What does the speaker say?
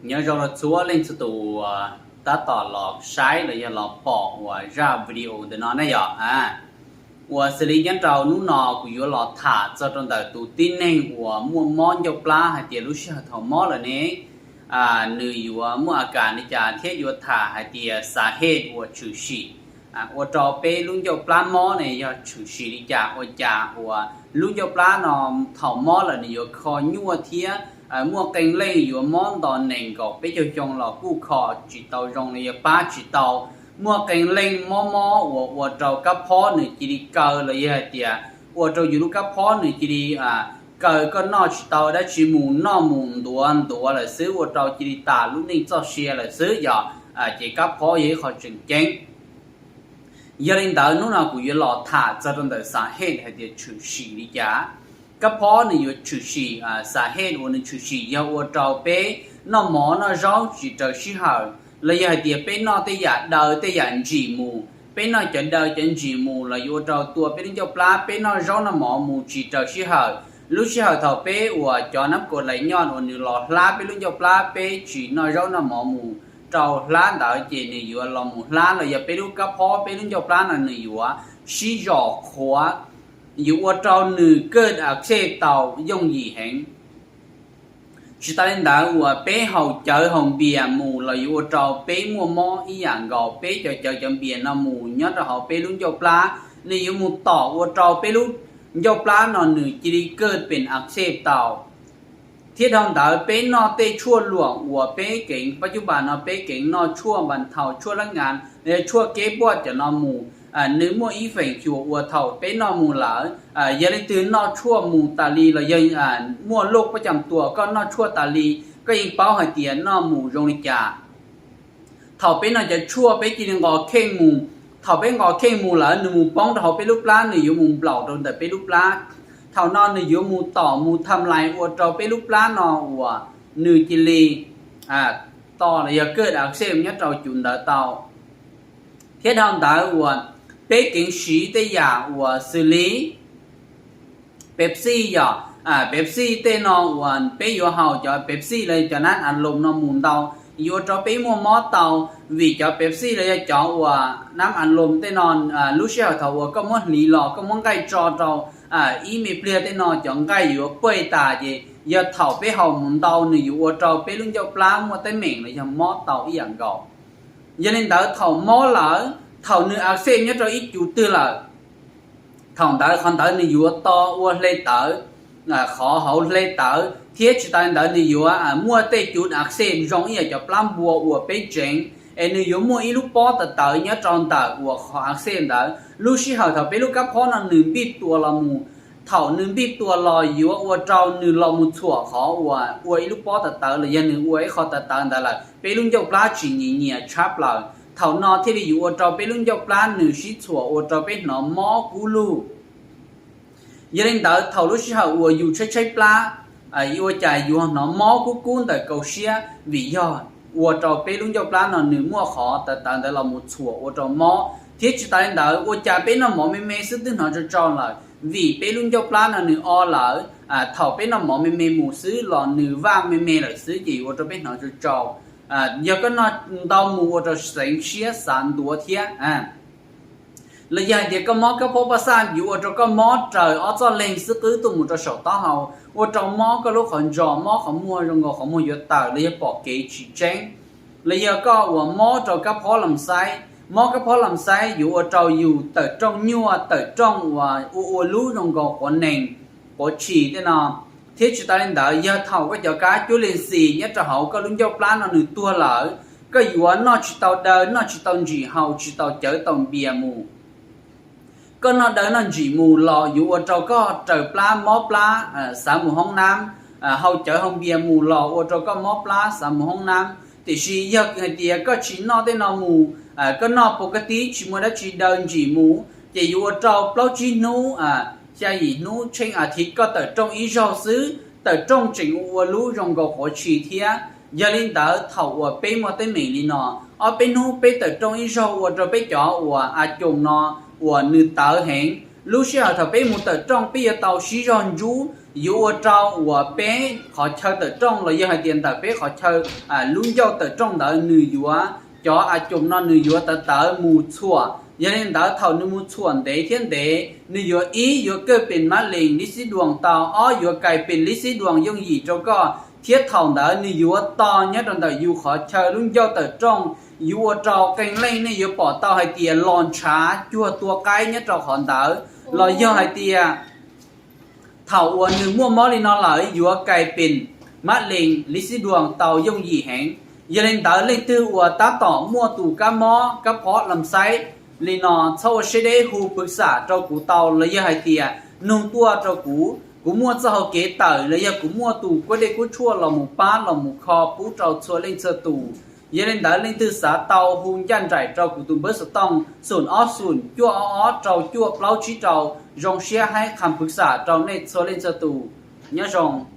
Nyob zoo rau txhua leej txhua tus uas tab tom los saib los yog los pom uas zaj video ntawm no ne yom. Uas xws li nyob rau hnub no kuv yuav los tham txog rau ntawm tus tib neeg uas muaj mob ncauj plab hais tias lub sij hawm thaum mob lawm ne, nws yuav muaj a kas li cas thiab yuav tham hais tias xas hej uas tshwm sim ua rau peb lub ncauj plab mob ne yog tshwm sim li cas, ua cas uas lub ncauj plab no thaum mob lawm nws yuav kho nyuaj thiab muaj qee leej yuav mob nto nees nkaum peb caug xyoo los kuj kho tsis tau zoo los yog pab tsis tau. Muaj qee leej mob mob uas ua rau kab phob nws cia li kaw los yog hais tias ua rau yus lub kab phob nws cia li kaw, koj noj tsis tau dab tsi mus, noj mus ntuav ntuav lawm xwb, ua rau cia li tas lub neej txoj sia lawm xwb yom. Ces kab phob yog ib qho tseem ceeb. Yog li ntawd hnub no kuv yuav los tham txog rau ntawm xas hej hais tias tshwm sim li cas. Kab phob nws yuav tshwm sim, xas hej uas nws tshwm sim yog ua rau peb noj mov noj zaub tsis raws sij hawm los yog hais tias peb noj tej yam daw tej yam ntsim mus, peb noj cov daw cov ntsim mus los yuav ua rau tua peb lub ncauj plab, peb noj zaub noj mov mus tsis raws sij hawm. Lub sij hawm thaum peb uas cov nab kaus lais nyoj uas nws los hlab peb lub ncauj plab, peb tsis noj zaub noj mov mus rau hlab ntawd ces nws yuav los mus hlab los yog peb lub kab phob peb lub ncauj plab no nws yuav sib zom qhuav, yuav ua rau nws kawj a xej tau yooj yim heev. Tsis tas li ntawd uas peb haus cawv haus npias mus los yuav ua rau peb muaj mob ib yam nkaus, peb cov cawv cov npias no mus nyob rau hauv peb lub ncauj plab, nws yuav mus tom ua rau peb lub ncauj plab no nws cia li kawj pes a xej tau. Thiab dhau ntawd peb noj tej tshuaj luam uas peb keev pab cub pas no peb keev noj tshuaj npas thau tshuaj lab nas los yog tshuaj keb puaj cov no mus, nws muaj ib feem xyuam uas thaum peb noj mus lawm, yog leej twg noj tshuaj mus tas li los yog muaj luj pob cas tuam koj noj tshuaj tas li, koj yeej paub hais tias noj mus zoo li cas. Thaum peb noj cov tshuaj peb cia li nqos kheej mus, thaum peb nqos kheej mus lawm nws mus poob rau hauv peb lub plab, nws yuav mus nplaum rau ntawm peb lub plab. Thaum no nws yuav mus tom mus tham lais ua rau peb lub plab no uas nws cia li to los yog kawj a xej nyob rau cov ntawd tau. Thiab dhau ntawd uas peb keev siv tej yam uas xws li Pepsi yom, Pepsi tej no uas peb yuav haus cov Pepsi los cov nab a loos no mus ntau, yuav ua rau peb muaj mob tau. Vim cov Pepsi los yog cov uas nab a loos tej no, lub sij hawm thaum uas koj muab hliv los koj muab nqaij tso rau ib me pliag tej no cov nqaij yuav poj tas ces yog thaum peb haus mus ntau nws yuav ua rau peb lub ncauj plab muaj teeb meem los yog mob tau ib yam nkaus. Yog li ntawd thaum mob lawm, thaum nws a xej nyob rau ib cuv twg lawm, thaum ntawd qhov ntawd nws yuav to ua hle tawv, qhov hauv hle tawv, thiab tsis tas li ntawd nws yuav muaj tej cuv a xej zoo ib yam cov plab npua uas peb tseev, es nws yuav muaj ib lub pob tawv tawv nyob rau ntawm uas qhov a xej ntawd. Lub sij hawm thaum peb lub kab phob no nws npij tua los mus, thaum nws npij tua los yuav ua rau nws los mus txhuam qhov uas ua ib lub pob tawv tawv los yog nws ua ib qho tawv tawv ntawd lawm, peb lub ncauj plab tsis nyias nyias tshab plaws. Thaum no thiaj li yuav ua rau peb lub ncauj plab nws sib txhuam ua rau peb hnov mob kub lug. Yog li ntawd thaum lub sij hawm uas yus tshaib tshaib plab, ua cas yus hnov mob kub kub ntawm kaum siab, vim yog ua rau peb lub ncauj plab no nws muaj qhov tawv tawv ntawd los mus txhuam ua rau mob. Thiab tsis tas li ntawd ua cas peb noj mov me me xwb twb hnov tsau tsau lawm, vim peb lub ncauj plab no nws o lawm. Thaum peb noj mov me me mus xwb los nws vaj me me lawm xwb ces yuav ua rau peb hnov tsau tsau. Yog koj noj ntau mus ua rau xeev siab xav ntuav thiab. Los yog hais tias koj mob kab phob paj xaj yuav ua rau koj mob raws ob txoj leeg xwb qwb tuaj mus rau saum taub hau, ua rau mob koj lub qhov ntsos, mob qhov muag zoo nkaus qhov muag yuav tawm los yog pom kev tsis tseeb. Los yog koj uas mob rau kab phob lam xaib, mob kab phob lam xaib yuav ua rau yus tawm rooj nyuaj, tawm rooj uas ua ua lub zoo nkaus quav nees, quav tshis tej no. Thiab tsis tas li ntawd yog thaum koj cov kab cuab lis xis nyob rau hauv koj lub ncauj plab no nws tuag lawm, koj yuav noj tsis tau daw, noj tsis tau ntsim, haus tsis tau cawv tau npias mus. Koj noj daw noj ntsim mus los yuav ua rau koj raws plab mob plab, xav mus hoob nab, haus cawv haus npias mus los ua rau koj mob plab xav mus hoob nab. Tiam sis yog hais tias koj tsis noj tej no mus, koj noj pov kab tib tsis muaj dab tsi daw ntsim mus, ces yuav ua rau plaub tsib hnub, xya yim hnub tsheej a thiv koj tawm rooj ib zaug xwb, tawm rooj tseem ua ua lub zoo nkaus quav tshis thiab. Yog li ntawd thaum uas peb muaj teeb meem li no, ob peb hnub peb tawm rooj ib zaug ua rau peb cov uas a coos no uas nws tawv heev. Lub sij hawm thaum peb mus tawm rooj peb yuav tau sib zog ntsub, yuav ua rau uas peb qhov chaw tawm rooj los yog hais tias ntawm peb qhov chaw lub ncauj tawm rooj ntawd nws yuav, cov a coos no nws yuav tawv tawv mus txhuam. Yog li ntawd thaum nws mus txhuam ntev thiab ntev nws yuav ib yuav kawj pes mab lees lib xib duas tau, ob yuav kais pes lib xib duas yooj yim rau koj, thiab thaum ntawd nws yuav to nyob rau ntawm yus qhov chaw lub ncauj tawm rooj, yuav ua rau qee leej nej yuav pom tau hais tias los ntshav cuag tua qaib nyob rau qhov ntawd, los yog hais tias thaum uas nws muaj mob li no lawm yuav kais pes mab lees lib xib duas tau yooj yim heev. Yog li ntawd leej twg uas tab tom muaj tus kab mob kab phob lam xaib li no txhob ua siab deb hu pwv xam rau kuv tau los yog hais tias nug tuaj rau kuv, kuv muaj txoj hau kev tawm los yog kuv muaj tus kuab dej kuab tshuaj los mus pab los mus kho pub rau txhua leej txhua tus. Yog li ntawd leej twg xav tau hu ncaj nraim rau kuv tus npawb xov tooj xoom ob xoom cuaj ob ob rau cuaj plaub tsib rau. Zoo siab hais qha pwv xam rau nej txhua leej txhua tus. Nyob zoo.